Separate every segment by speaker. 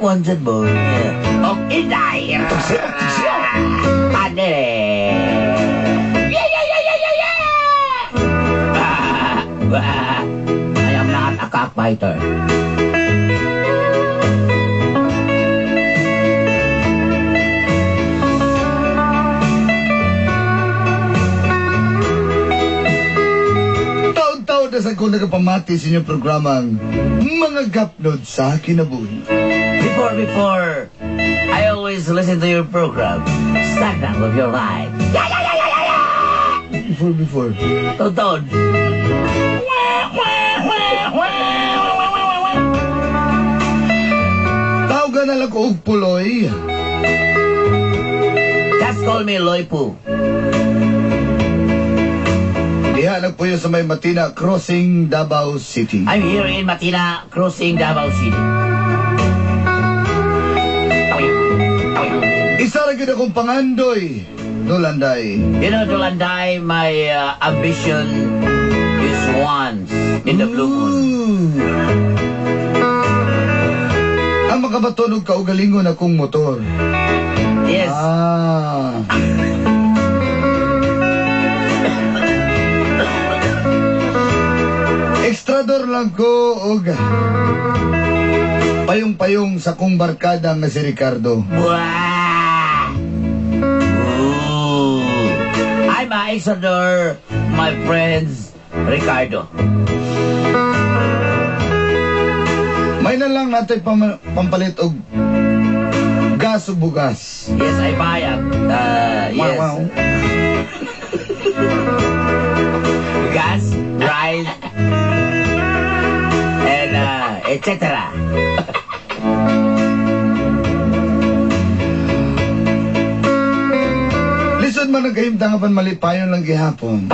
Speaker 1: Kuan dyan mo. Og inday. Panere. Yeah! Ah, ah. I am not a cockfighter.
Speaker 2: Taon-taon na sa ko nagapamati sa inyong programang Mga Gapnod sa Kinabuhi.
Speaker 1: Before, I always listen to your program, Stagnant of Your Life. Yeah!
Speaker 2: Before, before.
Speaker 1: Taon-taon.
Speaker 2: Tawgan na lang ko og puloy.
Speaker 1: Just call me Loipu.
Speaker 2: Diha nagpuyo sa may Matina Crossing, Davao City.
Speaker 1: I'm here in Matina, Crossing, Davao City.
Speaker 2: Isa ra gyud akong pangandoy, Dolanday.
Speaker 1: You know, Dolanday, my ambition is once in the blue moon.
Speaker 2: Ooh. Ang makabaton og kaugalingon akong motor.
Speaker 1: Yes.
Speaker 2: Ah. Ekstrador lang ko og payong-payong sa kong barkada nga si Ricardo.
Speaker 1: Wah! Ooh. I'm a exador, my friends, Ricardo.
Speaker 2: May na lang natay pampalit og gas ug bugas.
Speaker 1: Yes, I buy it. Yes.
Speaker 2: Wow.
Speaker 1: Gas, rice, and etc.
Speaker 2: Lisod man ang kahimtang apan malipayon lang gihapon.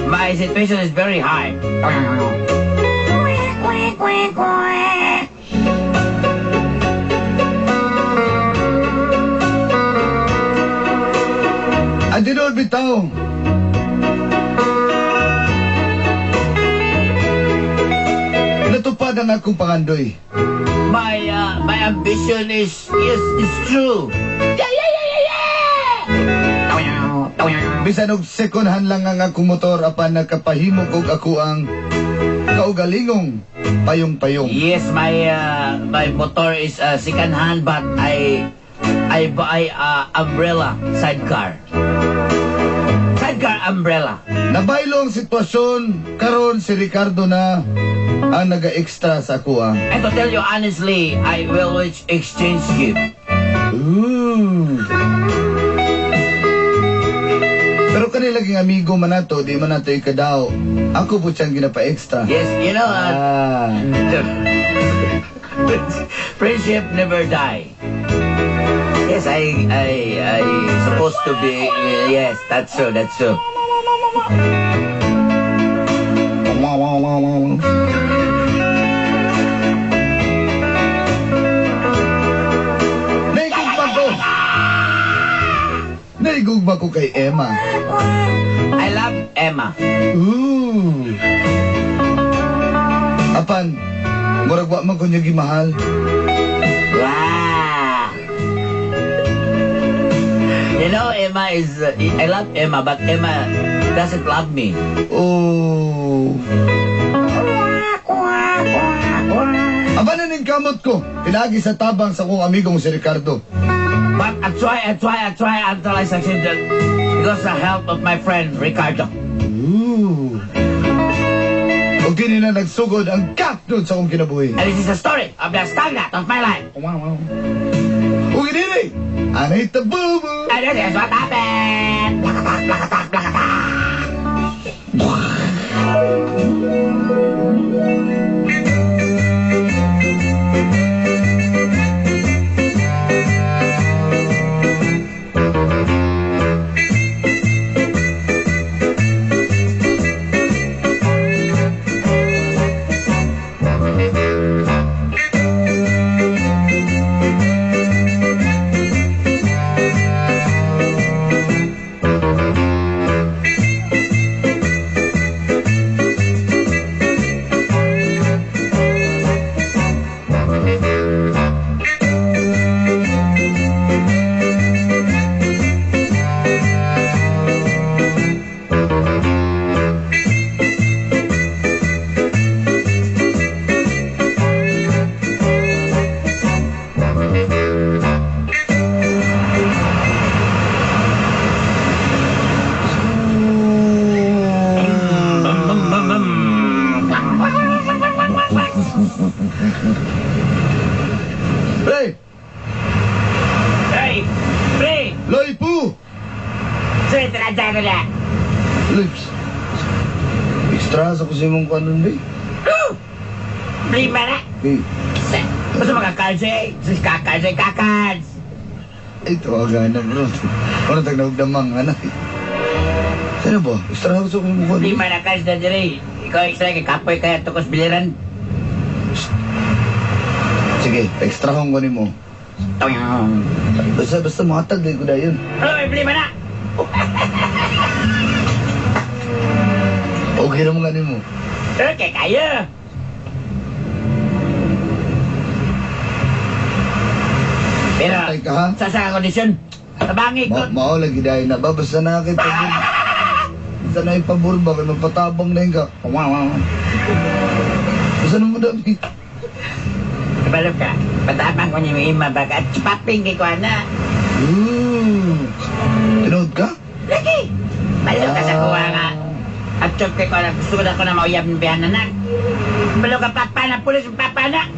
Speaker 1: My situation is very high.
Speaker 2: Ang tinuod bitaw. Natupad ang akong pangandoy.
Speaker 1: My ambition is true. Yeah!
Speaker 2: Bisan og second hand lang ang akong motor apan nakapahimo og ako ang kaugalingong payong-payong.
Speaker 1: Yes, my motor is second hand, but I buy umbrella sidecar. Sidecar umbrella.
Speaker 2: Nabaylo ang sitwasyon karon si Ricardo na ang naga-extra sa ako ah.
Speaker 1: And to tell you honestly, I will exchange gift.
Speaker 2: Ooh. Pero kanila laging amigo man nato, di man nato ikadaw. Ako po siyang ginapa-extra.
Speaker 1: Yes, you know,
Speaker 2: Ah.
Speaker 1: friendship never die. Yes, I supposed to be. Yes, that's true. That's true.
Speaker 2: Wow. Naigugma ko. Naigugma ko kay Emma.
Speaker 1: I love Emma.
Speaker 2: Ooh. Apan, murag wa man ko niya gimahal.
Speaker 1: Wow. You know, Emma is. I love Emma, but Emma doesn't love me.
Speaker 2: Oh. Aba na ning kamot ko. Pinagi sa tabang sa kong amigong si Ricardo.
Speaker 1: But I try until I succeeded because the help of my friend Ricardo.
Speaker 2: Ooh. Ug kini na nagsugod ang gapnod sa akong kinabuhi.
Speaker 1: And this is the story of the stagnant of my life.
Speaker 2: Wow. Ug ini, anay tabubu.
Speaker 1: And this is what happened. Blakatak, blakatak, blakatak.
Speaker 2: Pre!
Speaker 1: Hey! Pre!
Speaker 2: Loy po!
Speaker 1: Sige, tara dyan na.
Speaker 2: Lips. Extra sa kusimong kanon ba?
Speaker 1: Prima na.
Speaker 2: Hey,
Speaker 1: Basta mga eh. Kakards eh, kakards.
Speaker 2: Ito aga na bro. Ano tag nagdamang anak. Sino ba? Extra sa kusimong kanon.
Speaker 1: Prima na cards na dire. Ikaw extra kay kapoy kaya tukos biliran.
Speaker 2: Sige, extra hong ko nimo. Basta basta matag ko dayon.
Speaker 1: Ano, may problema na.
Speaker 2: Okay ra mo ganimo.
Speaker 1: Okay, kayo. Pero,
Speaker 2: Patay ka ha?
Speaker 1: sa kondisyon, tabangi ko.
Speaker 2: Mao lagi dayon na ba basta na kay pabor. Basta na ipabor ba kay magpatabang na ka. Basta na mo dami.
Speaker 1: Kabalo ka. Patabang ko niyo yung ima ba at paping kay ko na.
Speaker 2: Ooh. Tinood ka?
Speaker 1: Lagi! Balo ka sa kuha nga. At chop kay ko na gusto ko na ko na mauyab ng biyanan na. Balo ka papa na pulis papa na.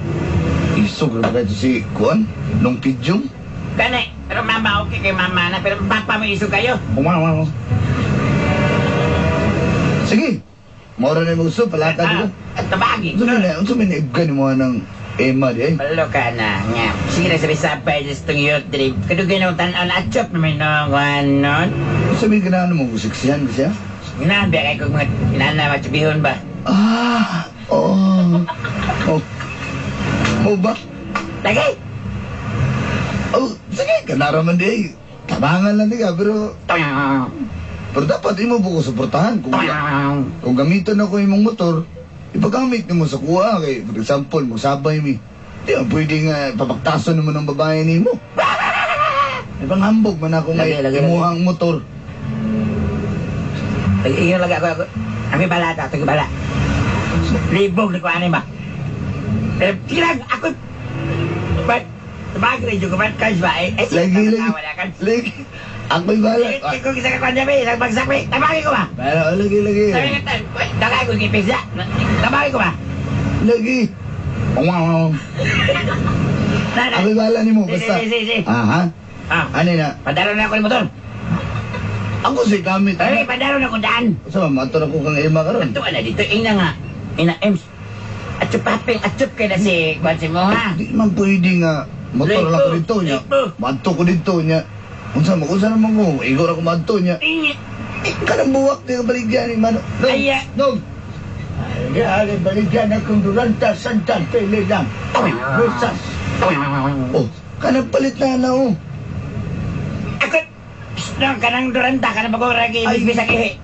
Speaker 2: Isog ra ba kayo si Kuan? Nung pidyong?
Speaker 1: Gani, pero mama okay kay mama na pero papa mo isog kayo.
Speaker 2: Sige. Maura na yung gusto, palaka
Speaker 1: Ah,
Speaker 2: dito.
Speaker 1: at tabagi.
Speaker 2: Unsa may naibgan ni mo ng Emma di ay?
Speaker 1: Balo ka na nga. Sige na sabi sabay sa itong youth trip. Kadugay na akong tanaw na at chop na may nung nun.
Speaker 2: Unsa may ganahan mo siksihan ba siya?
Speaker 1: Ginahan ba kayo kung mga inana matsubihon ba?
Speaker 2: Ah, oh. Oh. Mo ba?
Speaker 1: Lagi!
Speaker 2: Oh, sige, kanara man di ay. Tabangan lang di ka, pero pero dapat imo po ko suportahan kung gamiton ako imong motor, ipagamit nimo sa kuha kay for example, magsabay mi. Di man pwede nga papaktason mo ng babae nimo. Ibang hambog man ako
Speaker 1: Lagi,
Speaker 2: nga
Speaker 1: lagi,
Speaker 2: imuhang motor.
Speaker 1: Lagi, ingon lagi ako. Kami bala ta, ako bala. Libog ni ko ani ba? Pero sige lang, ako ba tabag rin yung kuman cards ba? Eh, eh,
Speaker 2: Lagi, lagi.
Speaker 1: Wala kan.
Speaker 2: Lagi. Ako'y bahala.
Speaker 1: Sige, kung isa ka kwan niya, isang bagsak, be. Tabagin ko ba?
Speaker 2: Bahala, oh, lagi, lagi.
Speaker 1: Sabi nga, tagay ko ngipis ya. Tabagin ko ba?
Speaker 2: Lagi. Wow.
Speaker 1: Na, na.
Speaker 2: Ako'y bahala nimo
Speaker 1: Sige,
Speaker 2: basta.
Speaker 1: sige, sige, sige.
Speaker 2: Aha.
Speaker 1: Ah,
Speaker 2: Ano na?
Speaker 1: padaro na ako ng motor.
Speaker 2: Ako si gamit.
Speaker 1: Ay, padaro na ko daan.
Speaker 2: Sa mato na ko kang Emma karon.
Speaker 1: Ato na dito, ina nga. Ina, ems. At paping, at kay na si Kwan si mo, ha?
Speaker 2: Di man pwede nga motor lang ko dito niya.
Speaker 1: Lipo.
Speaker 2: Madto ko dito niya. Unsa mo unsa naman ko? Igo ra ko madto niya.
Speaker 1: Ingi.
Speaker 2: Eh, kanang buwak di ka baligyan ni mano. Dong,
Speaker 1: Ay, ah.
Speaker 2: dong.
Speaker 3: Di ali baligyan akong Duranta Santa Pili lang. Rosas.
Speaker 2: Oh, kanang palit na na oh.
Speaker 1: Ako, no, kanang duranta, kanang bago ragi,
Speaker 2: Ay.
Speaker 1: ibig sa kihi.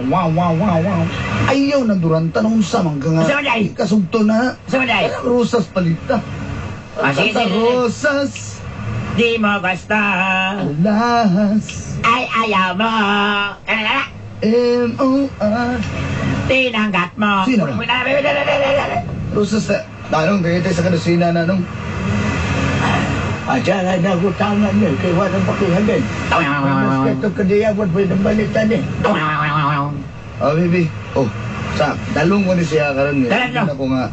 Speaker 2: Wow, wow, wow, wow. Ayaw na duranta na unsa man ka nga.
Speaker 1: Unsa man day?
Speaker 2: Kasugto na.
Speaker 1: Sa maday,
Speaker 2: Kanang rosas palita.
Speaker 1: Ah, sige,
Speaker 2: Santa
Speaker 1: sige, sige.
Speaker 2: Rosas.
Speaker 1: Di mo gusto.
Speaker 2: Alas.
Speaker 1: Ay, ayaw mo. Kanang na,
Speaker 2: M-O-R.
Speaker 1: tinanggap mo.
Speaker 2: Sino ba? Rosas na. Anong, kaya tayo sa kanusina na nung.
Speaker 3: Aja na nagutangan niya kay walang pakihagan. Mas kato kadiyawat pwede balitan eh.
Speaker 2: Oh, baby. Oh, sa dalong ko ni siya karon nga.
Speaker 1: Dalan, no.
Speaker 2: Ako nga.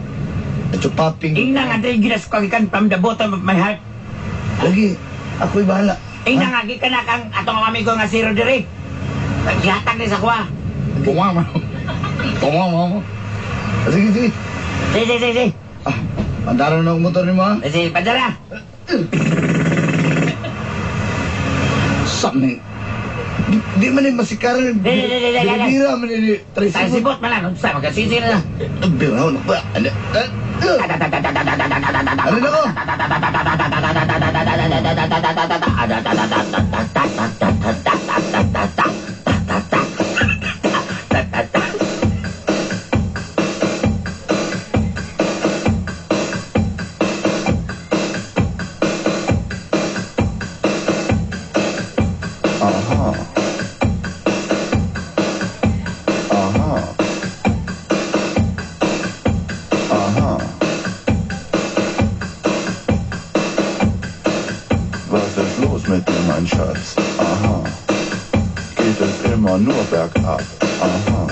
Speaker 2: Chupaping.
Speaker 1: Ing na nga, dahil ginas ko gikan from the bottom of my heart.
Speaker 2: Lagi, ako'y bahala.
Speaker 1: Ing na nga, gikan na kang atong amigo nga zero dire. Gihatag ni sa kuha.
Speaker 2: Tumama. Tumama. Sige, sige.
Speaker 1: Sige, sige, sige.
Speaker 2: Ah, pandaran na akong motor ni mo, ha?
Speaker 1: Sige, padala.
Speaker 2: Sa ni. Di, man ni masikaran.
Speaker 1: Di, di, di, di, di, di.
Speaker 2: Bira man ni
Speaker 1: Sa
Speaker 2: tricycle.
Speaker 1: sibot man lang. Unsa, magkasisi na lang.
Speaker 2: Bira na ba? Ano? Ah, ah. Ano na ko?
Speaker 4: Aha. Aha. Aha. Was ist los mit dir, mein Schatz? Aha. Geht es immer nur bergab? Aha.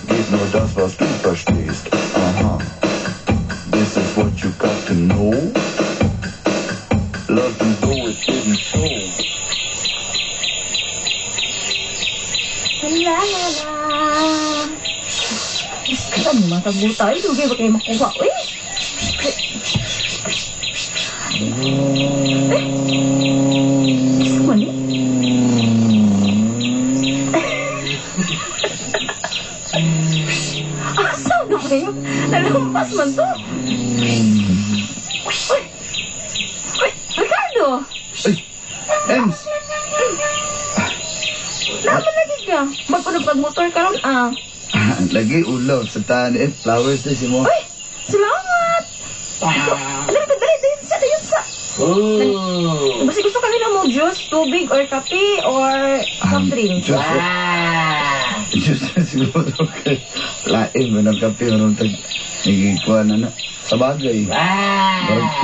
Speaker 4: Geht nur das, was du verstehst? Aha. Bist Loved you though it didn't show.
Speaker 5: La la la. Kaya mo mga kagutay, dugay ba kayo makuha? Uy! Eh! Isa ni? Asa na kayo? Nalampas man to. Uy! Uy! Ricardo!
Speaker 2: Ay! Ems!
Speaker 5: Naman lagi ka. Bago pag-motor ka ron ah.
Speaker 2: Lagi ulaw sa taan eh. Flowers na si mo.
Speaker 5: Uy! Salamat! Dali, dali, dali sa, dali sa.
Speaker 1: Oh.
Speaker 5: Basta gusto kami na mo juice, tubig, or kape, or soft drink.
Speaker 2: Juice. Juice na siguro. Okay. Lain mo ng kape. Marang tag... Nagikuha na na. Sa bagay.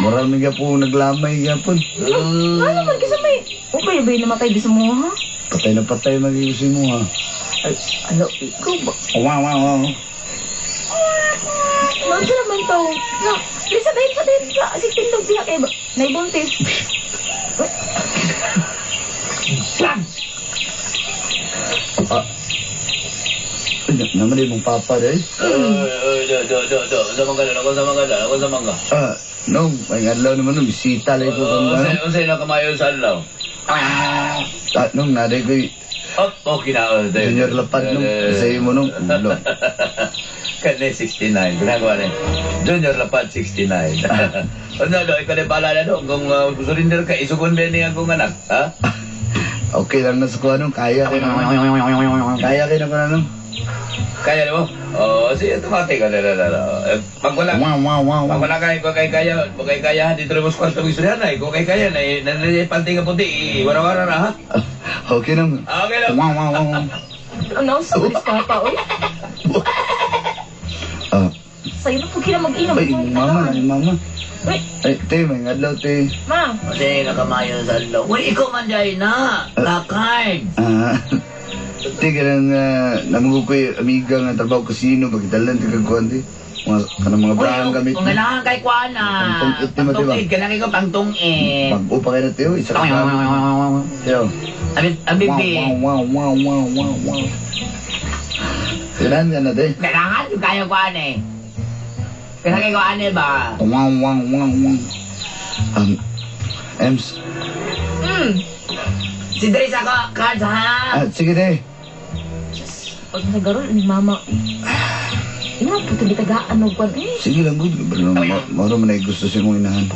Speaker 2: Moral may po naglamay gapon.
Speaker 5: Ano naman kasi may... Okay ba yung namatay di sa mo, ha?
Speaker 2: Patay na patay magiging mo ha.
Speaker 5: Ay, ano, ikaw ba?
Speaker 2: Wow, wow, wow.
Speaker 5: Ma'am, siya naman to. Na, Lisa, dahil sa, dahil sa. Si Tindog diha kay ba? Naibuntis.
Speaker 2: Ah. Ay, naman din mong papa dahil.
Speaker 1: Oy, do, do, do, do. Sa mga ka, sa mga ka, sa mga.
Speaker 2: Ah, no, may adlaw naman nung bisita lang ko kung ano.
Speaker 1: Unsay na kamayo sa adlaw?
Speaker 2: Ah, nung naday ko'y
Speaker 1: Oh, okay na. Oh,
Speaker 2: Junior Lapad nung sa mo nung ulo.
Speaker 1: Kani 69. Ginagawa ni Junior Lapad 69. Ano, do, ikaw na bala na do. Kung surrender ka, isugon ba niya akong anak? Ha?
Speaker 2: Okay lang na sa kuha nung kaya kayo naman. Kaya kayo na nung.
Speaker 1: Kaya mo? Oh, sige, tumati ka na na na. Pag wala,
Speaker 2: Wow, wow, wow,
Speaker 1: pag
Speaker 2: wow.
Speaker 1: wala kay kay kaya, kay kaya dito mo sa kwarto ng istorya na, kung kay kaya na, na panty ka puti, wara-wara na ha.
Speaker 2: Okay nang.
Speaker 1: Okay lang.
Speaker 2: Wow, wow, wow, wow.
Speaker 5: Ano, sa bilis papa, uy.
Speaker 2: Ah,
Speaker 5: Sa'yo na po kila mag-inom.
Speaker 2: ay, mama, ay, mama.
Speaker 5: Uy,
Speaker 2: Ay, te, may adlaw, te.
Speaker 5: ma.
Speaker 1: Kasi nakamayo sa adlaw. Uy, ikaw man dyan na. Kakard.
Speaker 2: Ah, te, ganang, namugo ko'y amiga nga trabaho kasino, pagdalan, te, kagkuhan, te. Mga, kanang mga brahang gamit.
Speaker 1: Kung kailangan kay kuan na.
Speaker 2: Pangtungit ni mo, di ba?
Speaker 1: Pangtungit, kailangan ko pangtungit.
Speaker 2: Pag-upa kayo na, te, oh, isa ka. Teo.
Speaker 1: Abi, abi,
Speaker 2: Wow, wow, wow, wow, wow, wow. Kailangan ka na, te.
Speaker 1: Kailangan yung kaya kuan eh. Kailangan ko ano ba?
Speaker 2: Wow, wow, wow, wow. Ems.
Speaker 1: Si Dres ako, cards ha?
Speaker 2: Ah, sige, te.
Speaker 5: Pag nagarol ni mama. Ina, puto di tagaan og kwan eh.
Speaker 2: Sige lang, good. Pero maro man ay gusto sa imong inahan.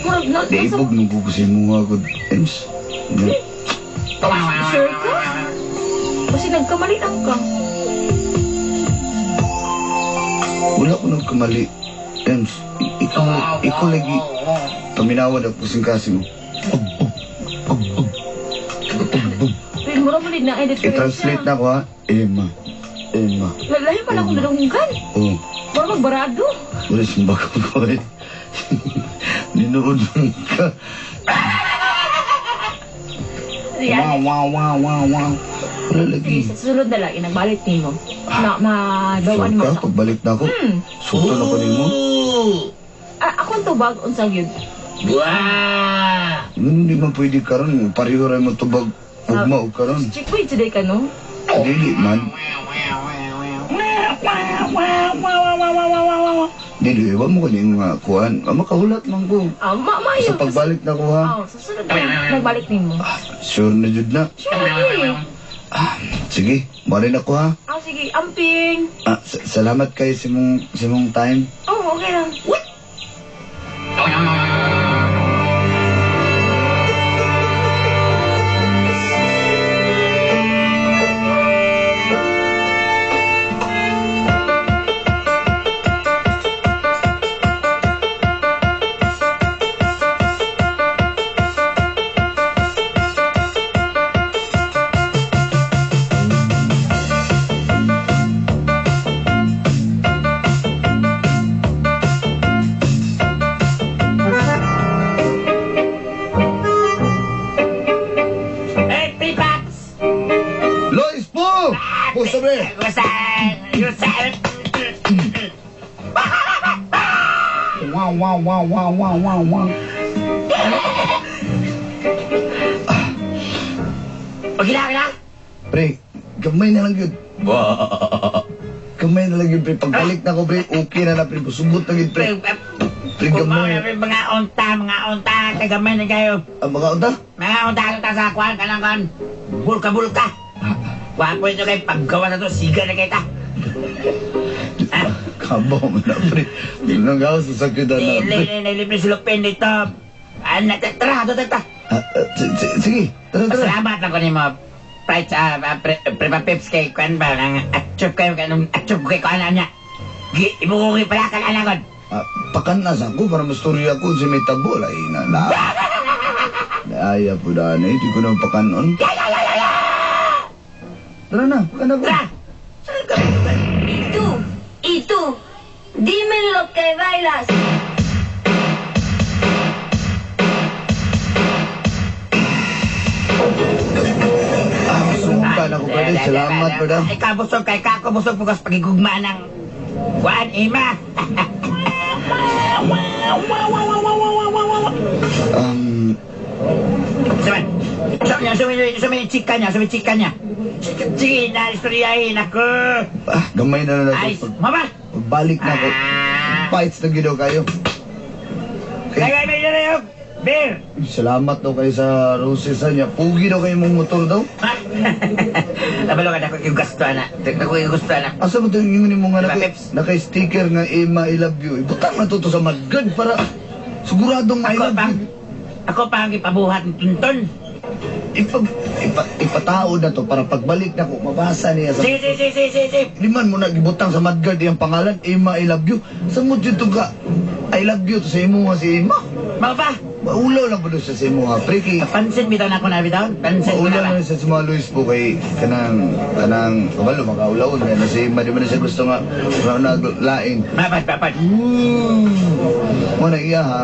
Speaker 5: Murag na,
Speaker 2: Di ibog nung gusto mo nga, good. Ems. Yeah.
Speaker 5: Sure ka? Kasi nagkamali lang ka.
Speaker 2: Wala ko nagkamali. Ems, ikaw lagi. Paminawan ako kasing mo.
Speaker 5: Pero mura mo na edit
Speaker 2: I-translate na ako ha. Emma. Emma.
Speaker 5: Lalayo pala akong dalawang.
Speaker 2: Oh.
Speaker 5: Mura magbarado.
Speaker 2: Wala siyang bago ko eh. Ninood mo ka. Wow, wow, wow, wow, wow. Wala lagi.
Speaker 5: Sa susunod na lang, inagbalik ni mo. Na, ma,
Speaker 2: Sure
Speaker 5: mo
Speaker 2: ka?
Speaker 5: sa...
Speaker 2: Pagbalik na ako, sultan ako nimo.
Speaker 5: Ah, ako ang tubag, unsa gyud.
Speaker 1: Wah!
Speaker 2: Hindi man pwede karon. Pareho rin mo tubag. Ugma og karon.
Speaker 5: Chick boy today ka, no?
Speaker 2: Dili man. Dili, iwan mo kaning mga kuan. Ah, makahulat man ko.
Speaker 5: Ah, ma mayo.
Speaker 2: Sa pagbalik na ko ha.
Speaker 5: Oh, sa susunod na lang, nagbalik nimo.
Speaker 2: Sure na jud na.
Speaker 5: Sure lagi.
Speaker 2: Ah, sige, bali na ko ha.
Speaker 5: Ah, sige, amping.
Speaker 2: Ah, salamat kay sa imong time.
Speaker 5: Oh, okay lang.
Speaker 2: What? Lois po! Kumusta, pre?
Speaker 1: Kumusta? Kumusta?
Speaker 2: Wow, wow, wow, wow, wow, wow, wow.
Speaker 1: Okay na, okay na?
Speaker 2: Pre, gamay na lang yun. Gamay na lang yun, pre. Pagbalik na ko, pre, okay na na, pre. Sugot na yun, pre. Pre,
Speaker 1: Kung
Speaker 2: gamay.
Speaker 1: mga onta, kagamay na kayo.
Speaker 2: Ang mga unta?
Speaker 1: Mga unta, unta sa kuwan, kanang kuwan. Bulka, bulka. Wapo ito kay paggawa na to, siga na kita.
Speaker 2: Kabaw mo na, pre. Nanggawas sa sakit na, pre.
Speaker 1: Dili, nilibre si Lupin dito. Ano, tara, tara, tara.
Speaker 2: Sige, tara, tara.
Speaker 1: Salamat lang ko ni mo. Price, pre, pips kay kuwan ba, ang atsup kayo, kanong atsup kay kuwan niya. Ibuko kay pala kan anakon.
Speaker 2: Pakan na sa ako para mastorya ko si may tabo. Lahi na na. Naaya po na, hindi ko na pakanon. Tara na, pakan ako.
Speaker 1: Tara! Saan ka ba?
Speaker 6: Y tú, dime lo que bailas.
Speaker 2: Sumuka na ko, brother. Salamat, brother.
Speaker 1: Ikaw busog kay kako busog bukas pagigugma ng kuan ima. Saman. So, niya, sumi chika niya, sumi chika niya. Sige na, istoryahin ako.
Speaker 2: Gamay na lang
Speaker 1: Ay,
Speaker 2: ako.
Speaker 1: mama.
Speaker 2: Pagbalik na ako. Fights na ginaw kayo.
Speaker 1: Kaya may dalayo. Beer.
Speaker 2: Salamat daw kayo sa roses niya. Pugi daw kayo mong motor daw.
Speaker 1: Nabalo ka na yung gusto na. Ako yung gusto na.
Speaker 2: Asa mo ito yung mo nga
Speaker 1: Diba, Peps?
Speaker 2: naka-sticker nga Emma, I love you. Ibutang na to sa madgad para siguradong I
Speaker 1: Ako
Speaker 2: love
Speaker 1: pa.
Speaker 2: you.
Speaker 1: Ako pa ang ipabuhat ng tuntun.
Speaker 2: Ipatao na to para pagbalik na ko, mabasa niya sa...
Speaker 1: Sige, sige, sige, sige, sige.
Speaker 2: Liman mo na gibutang sa madgad iyang pangalan, Emma, I love you. Sa mo dito ka, I love you to sa imo nga si Emma.
Speaker 1: Mga pa.
Speaker 2: Maulaw lang po siya sa imo nga, pre. Kay,
Speaker 1: Pansin bitaw na ako na bitaw. Pansin ko
Speaker 2: maulaw
Speaker 1: na ba?
Speaker 2: na siya sa mga Luis po kay kanang, kabalo, makaulawon. Kaya na si Emma, di ba na siya gusto nga, wala na lain.
Speaker 1: Mapat, mapat.
Speaker 2: Mo na iya ha,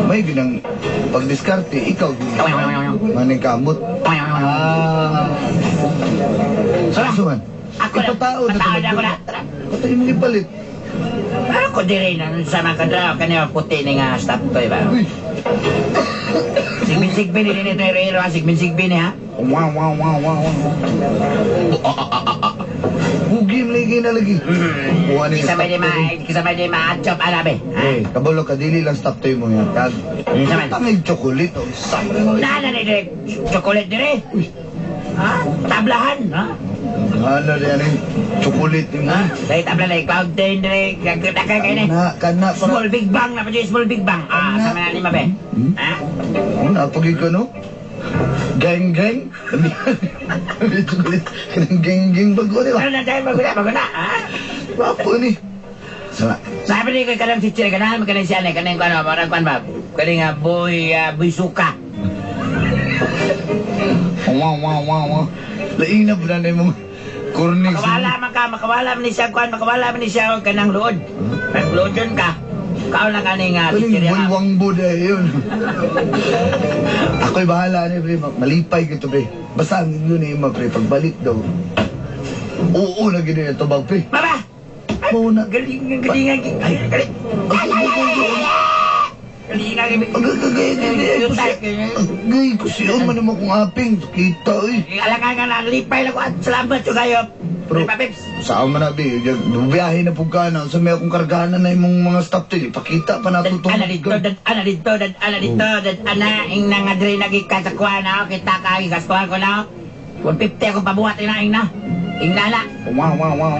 Speaker 2: may ginang pagdiskarte, ikaw maning kamot.
Speaker 1: Tara.
Speaker 2: Suman.
Speaker 1: Ako na.
Speaker 2: Ipatao na
Speaker 1: Patao na ako na. Tara.
Speaker 2: Patay mong ipalit.
Speaker 1: Ako diri na sa mga kadraw kaniya puti ni nga stop toy ba.
Speaker 2: Uy.
Speaker 1: Sigbin-sigbin ni nito ero ha, sigbin-sigbin ni ha.
Speaker 2: Wow, wow, wow, wow, wow. Bugi lagi na lagi. Kuha ni
Speaker 1: Kisabay di ma, kisabay di ma-chop alabe.
Speaker 2: Eh, kabalo ka dili lang stop toy mo yan. Kag
Speaker 1: Unsa man?
Speaker 2: Tangig chocolate oh. Sa.
Speaker 1: Na na ni chocolate dire.
Speaker 2: Uy.
Speaker 1: Ha? Tablahan, ha?
Speaker 2: Ano di ani chocolate ni mo.
Speaker 1: Ha? Dahil tabla na cloud ten dire, gagdakay kay ni.
Speaker 2: Kana kana para
Speaker 1: Small Big Bang na pa dyan, Small Big Bang. Ah,
Speaker 2: Kana.
Speaker 1: sama na ni mabe. Ha?
Speaker 2: Ano pagi ko no? Gang gang. Chocolate kanang gang gang bago di ba?
Speaker 1: Ano na tayo bago na, bago na, ha?
Speaker 2: Wapo ni. Sama.
Speaker 1: Sabi ni ko kanang si Chire, kanahan mo kanang siya ni kanang kuan parang kuan ba? Kaning boy boy suka.
Speaker 2: Wow wow wow wow. Lain na pud na imong cornix.
Speaker 1: Makawala man ka, makawala man ni siya kuan, makawala man ni siya og kanang luod. Kanang luod yun ka. Kao na kaning
Speaker 2: Kaning
Speaker 1: chichirya.
Speaker 2: boy wangbo dahil yun. Ako'y bahala ni pre. Malipay ko ito pre. Basta ang yun ni Ima pre. Pagbalik daw. Oo na gini yung tubag pre.
Speaker 1: Baba!
Speaker 2: Oo na.
Speaker 1: Galing, galing, galing, galing. Galing, galing.
Speaker 2: Agay, kusiyon man naman kung aping. Kita eh.
Speaker 1: Alangan nga na, lipay lang ko at salamat ko kayo.
Speaker 2: Pero,
Speaker 1: Pre, Pips.
Speaker 2: saan man na, be? Biyahe na po ka na. Sa may akong kargahan na imong mga stop toy. Ipakita pa na
Speaker 1: Dan
Speaker 2: tutong.
Speaker 1: ana dito, dan ana dito, dan ana dito, dan ana ing na nga diri nagika sa kuha na kita ka gastuhan ko na. 150 akong pabuhat ina ing na. Ing na na.
Speaker 2: Wow, wow, wow.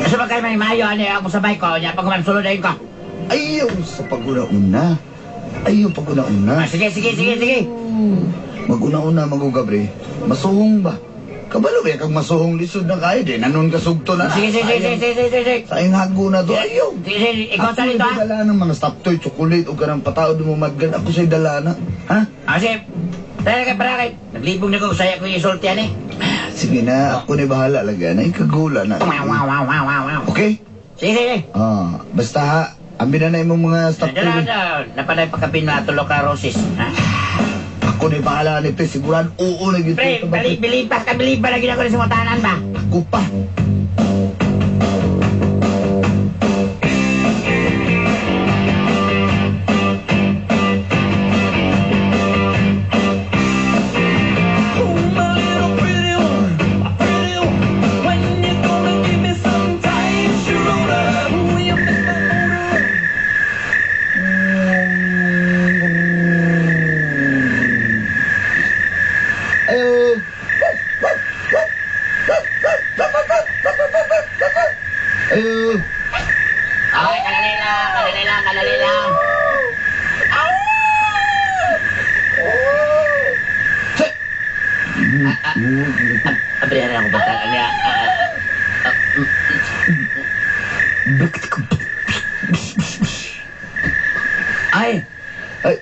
Speaker 1: Asa ba kayo may mayo ani ako sabay ko nya pag sulod dayon ko.
Speaker 2: Ayaw sa pag-una-una. Ayaw pag-una-una.
Speaker 1: Ah, sige sige sige sige.
Speaker 2: Mag-una-una maguga, pre. Masuhong ba? Kabalo ba kag masuhong lisod na kayo? Di nanon ka sugto na.
Speaker 1: Sige sige sige sige sige sige.
Speaker 2: Sayang hago na to. Ayaw.
Speaker 1: Sige sige, ikaw sa dito ha.
Speaker 2: Ako dala ng mga stop toy, chocolate, o kanang patao mo madgan. Ako sa'y dala na. Ha?
Speaker 1: Ah, sige. Tara kay para kay. Naglibog na ko saya ko isulti ani.
Speaker 2: Sige na, ako na bahala lagi. Na ikagula na.
Speaker 1: Wow wow wow wow wow wow.
Speaker 2: Okay?
Speaker 1: Sige sige.
Speaker 2: Ah, basta ha, ambi na na imong mga stop toy.
Speaker 1: Dala na, napanay pagkapin na tulo ka roses. Ha?
Speaker 2: Ako na bahala ni pre, sigurado oo na gyud.
Speaker 1: Pre, bali, bilipas ka, bilipas lagi ako sa mutanan ba?
Speaker 2: Ako pa. Ayo. Ayo.
Speaker 1: Ay, kadali lang, kadali lang, kadali lang. Abrihan ako bata. Ano Ay,
Speaker 2: Ay,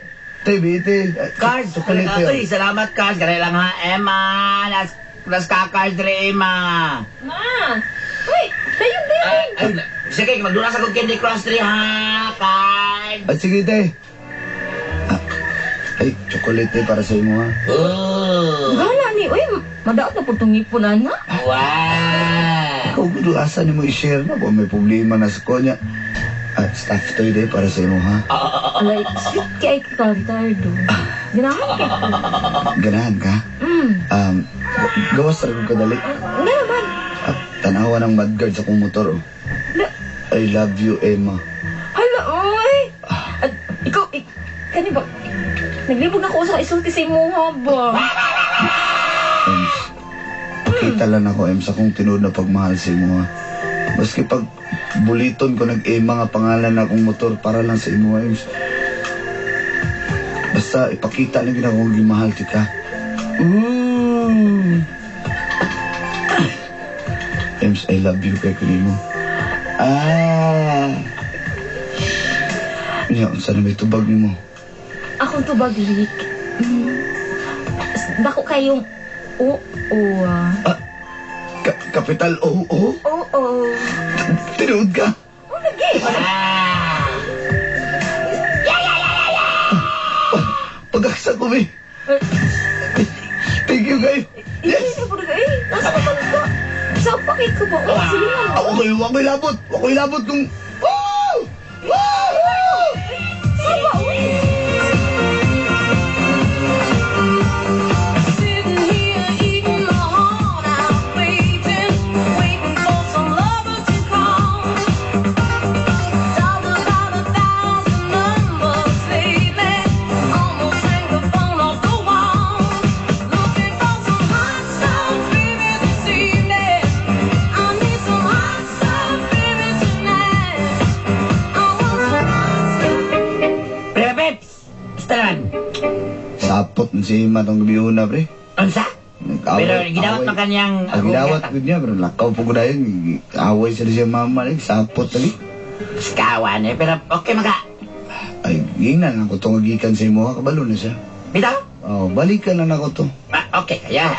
Speaker 2: te, te.
Speaker 1: Cars!
Speaker 2: Chocolate yun.
Speaker 1: Ay, salamat, Cars. Ganun lang ha, Emma. Las, las ka, Cars, dre, Emma.
Speaker 5: Ma! Uy! Dayon, dayon!
Speaker 1: Ay, sige, magdula sa kong Candy Crush, dre, ha, Cars.
Speaker 2: Ay, sige, te. Ah, ay, chocolate te para sa imo ha.
Speaker 1: Oh.
Speaker 5: Gala ni, uy, madaot na po itong ngipon, ana.
Speaker 1: Wow.
Speaker 2: Ikaw, gusto, asa ni mo i-share na ba? May problema na sa konya. Ah, staff toy de para sa imo ha.
Speaker 5: Alay, sweet kay ka, Ricardo. Ganahan kay ko.
Speaker 2: Ganahan ka?
Speaker 5: Mm.
Speaker 2: Gawas ra ko kadali.
Speaker 5: Nga naman.
Speaker 2: Ah, tanawa ng mudguard sa akong motor. Oh.
Speaker 5: La,
Speaker 2: I love you, Emma.
Speaker 5: hala, uy! At ikaw, kani ba? Naglibog na ko sa isulti sa imuha ba?
Speaker 2: Ems, pakita lang ako, Ems, akong tinuod na pagmahal sa imo ha. Maski pag buliton ko nag-Emma nga pangalan na akong motor para lang sa imo, Ems. Basta ipakita lang gina akong gimahal tika. Ooh. Ems, I love you kay kunimo. Ah. Nya, unsa na may tubag nimo?
Speaker 5: Akong tubag, Rick. Dako kayong oo, ah.
Speaker 2: Kapital O O?
Speaker 5: Oo.
Speaker 2: Tinuod ka?
Speaker 5: Oh, lagi.
Speaker 2: Pag-aksa ko, be. Thank you, guys.
Speaker 5: Yes! Eh, nasa ka ka? Sa pakit ko ba? Oh, sige na.
Speaker 2: Ako kayo, ako'y labot. Ako'y labot kung... Oh! Oh!
Speaker 5: Saba, uy!
Speaker 6: Sitting here eating my heart out, waiting, waiting for some lover to call. Dialed about 1,000 numbers lately, almost hang the phone off the wall. Looking for some hot stuff, baby, this evening. I need some hot stuff, baby, tonight. I want some hot stuff.
Speaker 1: Pre, Peps! Basta naman.
Speaker 2: Sapot man si Emma tong gabi una, pre.
Speaker 1: Unsa?
Speaker 2: Nag-away,
Speaker 1: Pero gidawat
Speaker 2: away.
Speaker 1: man kanyang...
Speaker 2: Ah, gidawat gud niya, pero lakaw po ko dahil. Away sila siya mama, eh. Sapot tali.
Speaker 1: Skawan eh, pero okay maka.
Speaker 2: Ay, gingnan ako itong gikan sa imo, ha. Kabalo na siya.
Speaker 1: Bitaw?
Speaker 2: Oh, balikan na nako to.
Speaker 1: Ah, okay, kaya.